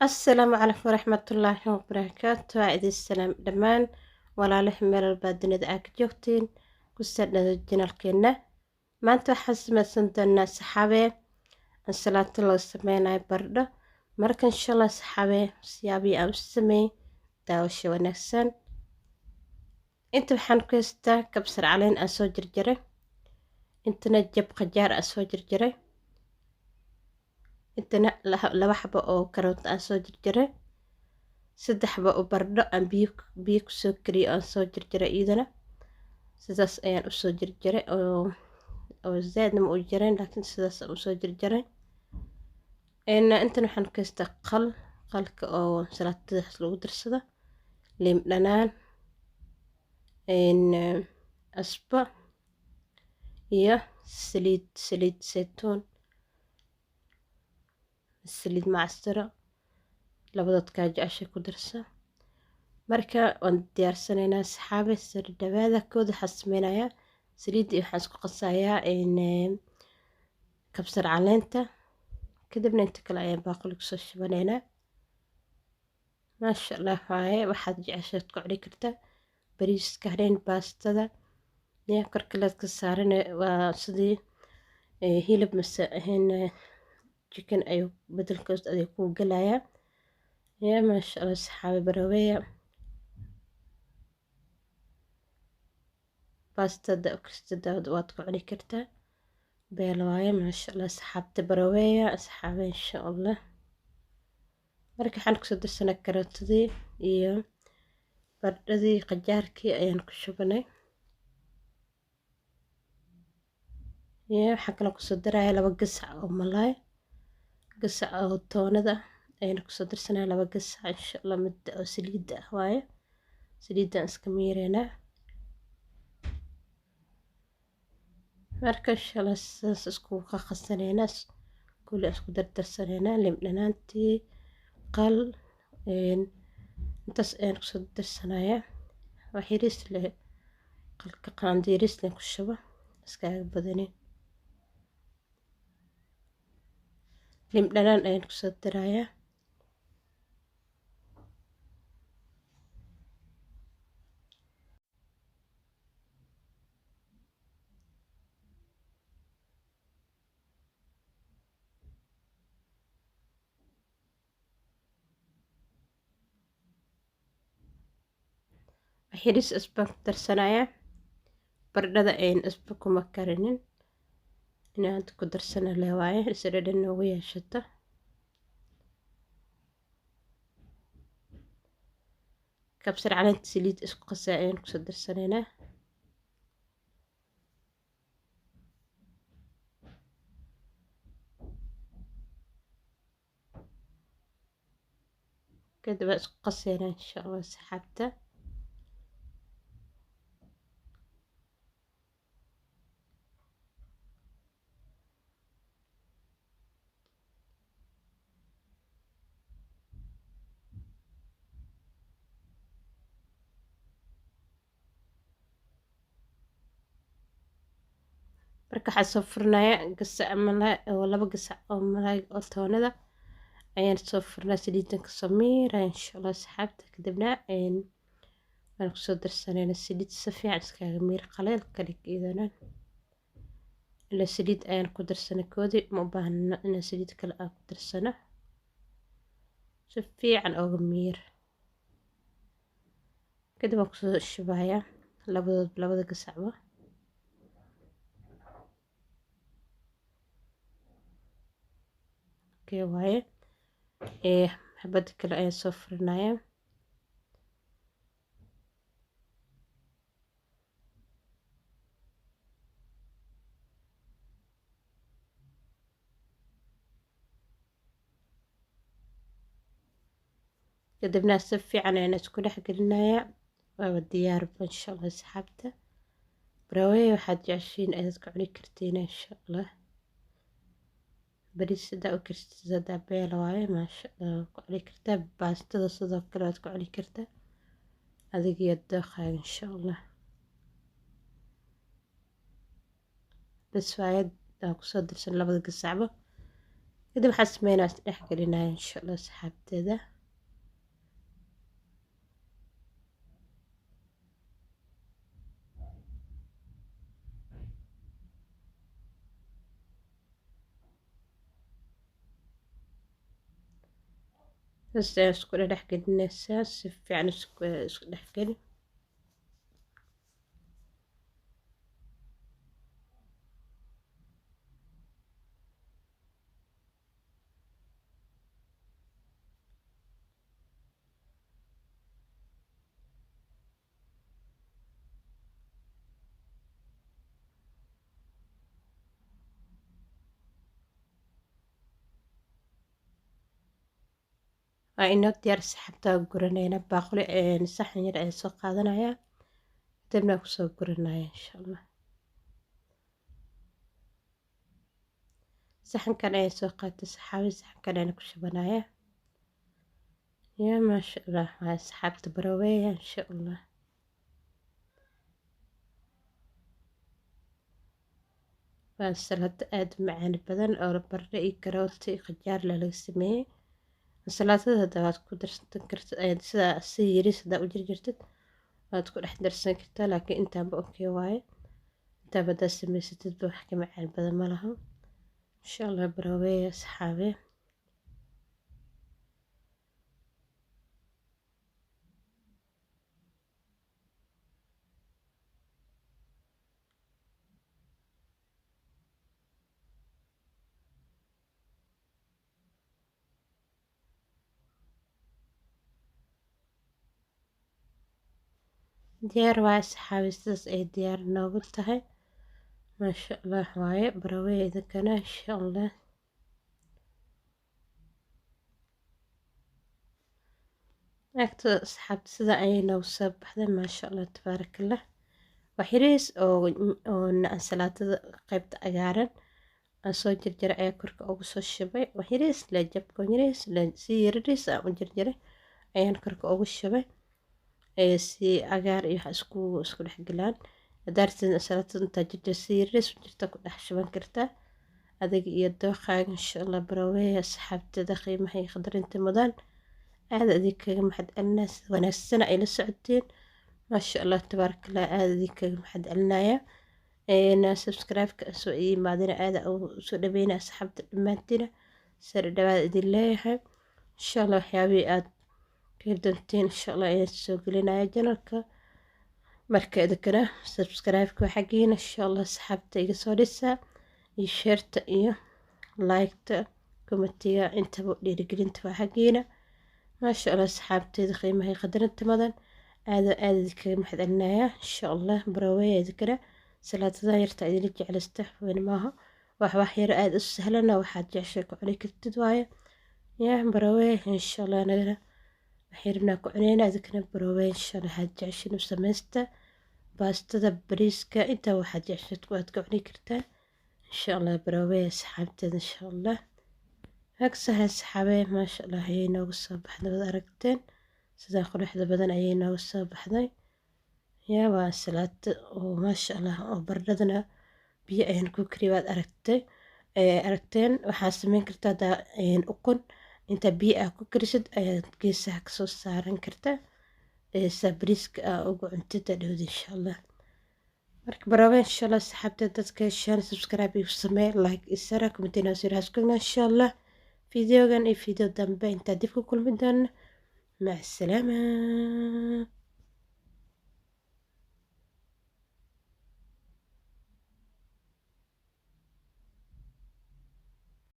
Asalaamu calaykum waraxmatullaahi wabarakaatu. Waa idin salaam dhammaan walaalaha meel walbaa dunida aa ka joogtiin. Kusoo dhado channelkeena. Maanta waxaan samaysan doonaa, saxaabee, ansalaato loo sameynayo baradho. Marka insha Allah, saxaabee, siyaabihii aan u sameeyey daawasho wanaagsan. Inta waxaan ku haystaa kabsar caleen aan soo jarjaray, intana jab qajaar aan soo jarjaray, intana laba xabo oo karoota aan soo jarjaray, saddex xabo oo baradho aan biyo biyo kusoo kariyey aan soo jarjaray. Iyadana sidaas ayaan usoo jarjaray oo zaadna ma u jareen, laakiin sidaas aan usoo jarjaray. Intan waxaan ku haystaa qal, qalka oo salaatadaas lagu darsado, liim dhanaan, asba iyo saliid, saliid saytuun, saliid macsaro, labadood kaa jeceshay ku darsa. Marka waan diyaarsanaynaa, saxaabe, sar dhawaada. Kooda waxaan sameynayaa saliidda iyo waxaan isku qasayaa kabsar caleenta, kadibna inta kale ayaan baaquli kusoo shubanaynaa. Maasha Allah waaye, waxaad jeceshaad ku cuni kartaa bariiska, hareen, baastada ya korkaleed ka saaran. Waa sidii hilib mase ahayn chicken ayuu bedelkood ayuu kuu galayaa ya. Maasha Allah, saxaabe, baraweya baastada kasta waad ku cuni kartaa, beel waaye. Maasha Allah, saxaabta, baraweya asxaabe, insha Allah. Marka waxaan kusoo darsanay karootadii iyo baradhadii, qajaarkii ayaan ku shubanay iyo waxaan kaloo kusoo darayaa laba gasac oo malaay, gasac oo toonada ayaan kusoo darsanaya, laba gasac insha Allah. Mid oo saliidda ah waaye, saliiddaan iska miireynaa. Marka insha Allah sidaas isku qaqasanaynaa, kulli isku dardarsanaynaa, liim dhanaantii, qal, intaas ayaan kusoo darsanayaa. Wax yariis leh qalka, qaando yariis leh ku shubo, iskaaga badanin. Liim dhanaan ayaan kusoo darayaa. Wax yariis cusbaan ku darsanayaa. Baradhada ayan cusbo kuma karinin, inaad ku darsana le waaye si dhadhan noogu yeeshato. Kabsar caleenta saliid isku qasaa ayaan kusoo darsanaynaa. Kadib waa isku qaseynaa insha Allah, saxaabta. Marka waxaan soo furinayaa gasac malaay oo laba gasac oo malaay oo toonada ayaan soo furnaa, saliidan kasoo miiraya insha Allah, saxaabta. Kadibna waan kusoo darsanaynaa saliid, si fiican iskaga miir, qaleel ka dhig iyadana. Ilaa saliid ayaan ku darsanay koodii, ma u baahno inaan saliid kale aan ku darsano, si fiican ooga miir. Kadib waan kusoo shubayaa labadood, labada gasacba. Okay waaye, xabada kale ayaan soo furinayaa. Kadibna si fiican ayaan isku dhex gelinayaa, waaba diyaarba insha Allah, asxaabta. Baraweya, waxaad jeceshiin ayaad ku cuni kartiin insha Allah. Bariis hadaa u karsatid hadaa beela waaye, maasha Allah, ku cuni kartaa. Baastada sidoo kale waad ku cuni kartaa, adiga iyo dooqaaga insha Allah. Bas waaye, aan kusoo darsan labada gasacba. Kadib waxaan sameynaa is dhex gelinaya insha Allah asxaabteeda. Saas ayaa isku dhex gelinaysaa, si fiican isku dhex geli. Waa inoo diyaar asxaabta, guranayna baaquli, saxan yar ayaan soo qaadanaya, kadibna kusoo guranaya insha Allah. Saxankan ayaan soo qaatay saxaabi, saxankan ayaan ku shubanaya. Ya maasha Allah, waa asxaabta baroweya insha Allah. Waa salad aad u macaan badan oo baradho iyo karooti iyo qajaar leh laga sameeyey. Salaatada hadda waad ku darsan kartid sida si yariis haddaa u jarjartid, waad ku dhex darsan kartaa, laakiin intaanba okay waaye. Intaanba haddaad samaysatidba wax ka macaan badan ma laha. Insha Allah baroweya asxaabe. Diyaar waaye asxaabi, sidaas ay diyaar noogu tahay. Maasha Allah waaye, baroweya idinkana insha Allah. Agta asxaabta sida ayay noogu soo baxday, maasha Allah tabaarakallah. Wax yariis oo ansalaatada qaybta cagaaran aan soo jarjaray ayaa korka ugu soo shubay. Wax yariis le jabka yariis le si yariis aan u jarjaray ayaan korka ugu shubay, si cagaar iyo wax isku dhex galaan. Haddaad rabtid ansalaatada intaa jarjar si yariis u jirta ku dhex shuban kartaa adiga iyo dooqaaga insha Allah. Baroweya asxaabteeda qiimaha iyo qadarinta mudan, aad idinkaga mahad celinaya sida wanaagsan ay la socoteen, maasha Allah tabaarakallah. Aad idinkaga mahad celinaya. Subscribe-ka soo imaadina aad u soo dhaweynaya asxaabta dhammaantiina, sare dhawaad idin leeyahay. Insha Allah waxyaabihii aad ka heli doonteen insha Allah ayaan soo gelinaya channelka. Marka idinkana subscribe-ka waa xaggiina insha Allah asxaabta iga soo dhisa, iyo share-ta iyo like-ta, comment-iga, intaba dhiirigelinta waa xaggiina. Maasha Allah asxaabteeda qiimaha iyo qadarinta mudan, aad aad idinkaga mahad celinaya insha Allah. Baroweya idinkana salaatada yarta idinla jeclaysta weyn maaha, wax yar aad u sahlana waxaad jeceshay ku cuni kartid waaye. Yaa baroweya insha Allah, anagana wax yarna ku cuneyna, idinkana baroweya insha Allah. Waxaad jeceshin u samaysta, baastada, bariiska, intaa waxaad jeceshayd waad ka cuni kartaa insha Allah. Baroweya asxaabteeda insha Allah. Hagsaha asxaabe, maasha Allah ayay noogu soo baxday, wad aragteen sidaa quruxda badan ayay noogu soo baxday. Yaa waa salaato oo maasha Allah, oo baradhadana biyo ayaan ku kariyay, waad aragtay aragteen. Waxaad sameyn kartaa hadaa ukun intaa biyo ah ku karisid ayaad geesaha kasoo saaran kartaa saa bariiska aa ugu cuntid dhowd insha Allah. Marka baraawe insha Allah asxaabta, dadka heshaan subscribe igu samee, like isara, comment-ina soo insha Allah. Videogan iyo video dambe intaa dib ku kulmi doona, mac salaama.